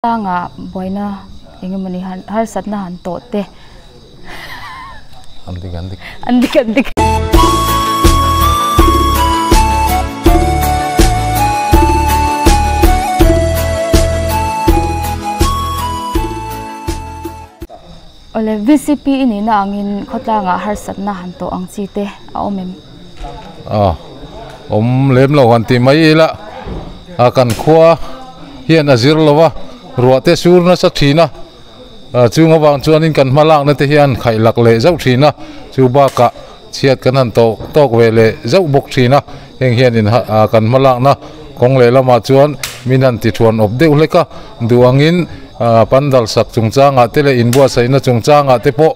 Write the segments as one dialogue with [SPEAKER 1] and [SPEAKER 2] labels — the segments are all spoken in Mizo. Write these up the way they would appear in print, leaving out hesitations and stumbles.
[SPEAKER 1] Tlangah buaina eng emawni han harsatna han tawh te.
[SPEAKER 2] An dik an dik.
[SPEAKER 1] An dik an dik. Awle VCP i nihna angin khawtlangah harsatna han tawh ang chi te a awm em?
[SPEAKER 2] A awm lem lo han ti mai ila a kan khua hian a zir lo a ruah te sur nasa thin a chung avang chuanin kan hma lakna te hian khaih lak leh zauh thin a chu bakah chhiat kan han tawk tawk ve leh zauh bawk thin a heng hianin kan hma lakna kawng leh lamah chuan min han ti thuan awp deuh hlek a duh angin pandal sak chungchangah te leh inbuatsaihna chungchangah te pawh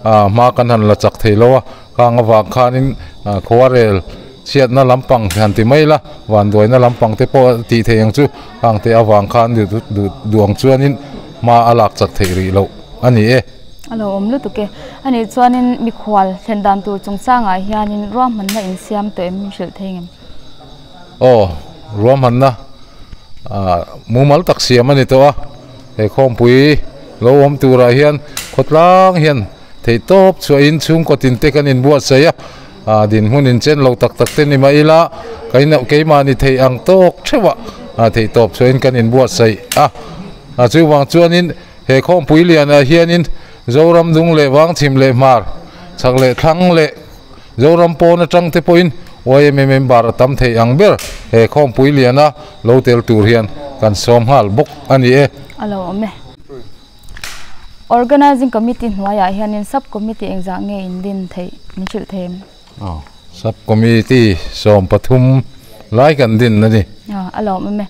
[SPEAKER 2] hma kan han la chak thei lo a. Khang avang khanin khuarel chhiatna lampang han ti mai la, vanduaina lampang te pawh a tih theih ang chu. Khang te avang khan duh ang chuanin hma a lak chak theih rih loh a ni e.
[SPEAKER 1] A lo awm lutuk e. A nih chuanin mikhual thlen dan tur chungchangah hianin ruahmanna insiam tawh em min hrilh thei ngem?
[SPEAKER 2] Aw, ruahmanna mumal tak siam a ni tawh a. He khawmpui lo awm turah hian khawtlang hian Theihtawp chhuahin chhungkaw tinte kan inbuatsaih a, ah dinhmun inchen lo tak tak te ni mah ila keimahni theih ang tawk theuhah ah theihtawp chhuahin kan inbuatsaih a. Ah chuvang chuanin he khawmpui lianah hianin Zoram dung leh Vangchhim leh Hmar chhak leh thlang leh Zoram pawn atang te pawhin YMA member a tam theih ang ber he khawmpui liana lo tel tur hian kan sawm nghal bawk a ni e.
[SPEAKER 1] A lo awm e. Organizing Committee hnuaiah hianin Sub Committee engzah nge in din theih min hrilh thei em?
[SPEAKER 2] Aw, Sub Committee 13 lai kan din a ni.
[SPEAKER 1] Aw, a lawm awm e.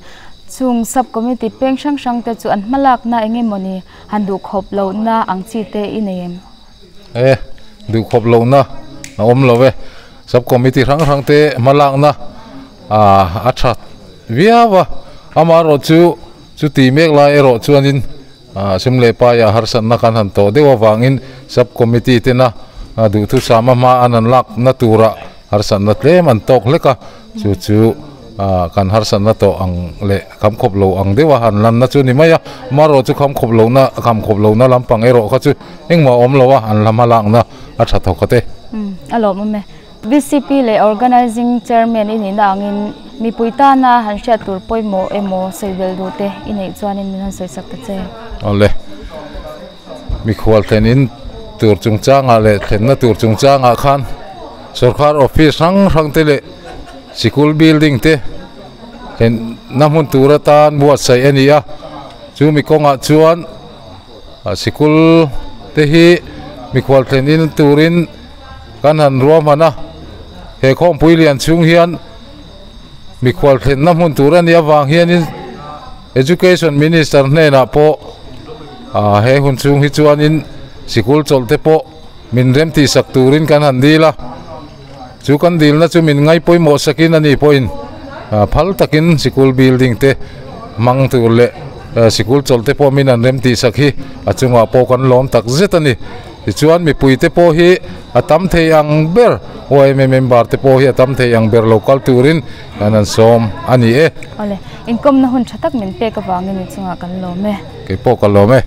[SPEAKER 1] Chung Sub Committee peng hrang hrang te chu an hmalakna eng emawni han duhkhawp lohna ang chi te i nei em?
[SPEAKER 2] E, duhkhawp lohna a awm lo e. Sub Committee hrang hrang te hmalakna a tha viau a, amaherawhchu Chuti mek lai erawh chuanin sum leh paiah harsatna kan han tawh deuh avangin Sub Committee tena duhthusama hma an han lakna turah harsatna tlem an tawk hlek a, chu chu kan harsatna tawh ang leh khamkhawp lo ang deuha han lanna chu ni mai a, amaherawh chu khamkhawp lohna khamkhawp lohna lampang erawh kha chu engmah a awm lo a, an la hma lakna a tha thawk a te.
[SPEAKER 1] A lawmawm e. VCP leh Organising Chairman i nihna angin mipui tana han hriat tur pawimawh emaw sawi belh duh te i neih chuanin min han sawi sak ta che.
[SPEAKER 2] Awle, mikhual thlen in tur chungchangah leh thlenna tur chungchangah khan sorkar office hrang hrang te leh sikul building te thlenna hmun tur atan buatsaih a ni a, chumi kawngah chuan sikul te hi mikhual thlen in turin Kan han ruahman a, he khawmpui lian chhung hian mikhual thlenna hmun tur a nih avang hianin Education Minister hnenah pawh ah he hun chhung hi chuanin sikul chawlh te pawh min rem tih sak turin kan han dil a, chu kan dilna chu min ngai pawimawh sakin a ni pawhin ah phal takin sikul building te hmang tur leh sikul chawlh te pawh min han rem tih sak hi a chungah pawh kan lawm tak zet a ni. Tichuan mipuite pawh hi a tam thei ang ber YMA member te pawh hi a tam thei ang ber lo kal turin kan han sawm a ni e.
[SPEAKER 1] Awle, inkawmna hun tha tak min pek avangin i chungah kan lawm e.
[SPEAKER 2] Keipawh ka lawm e.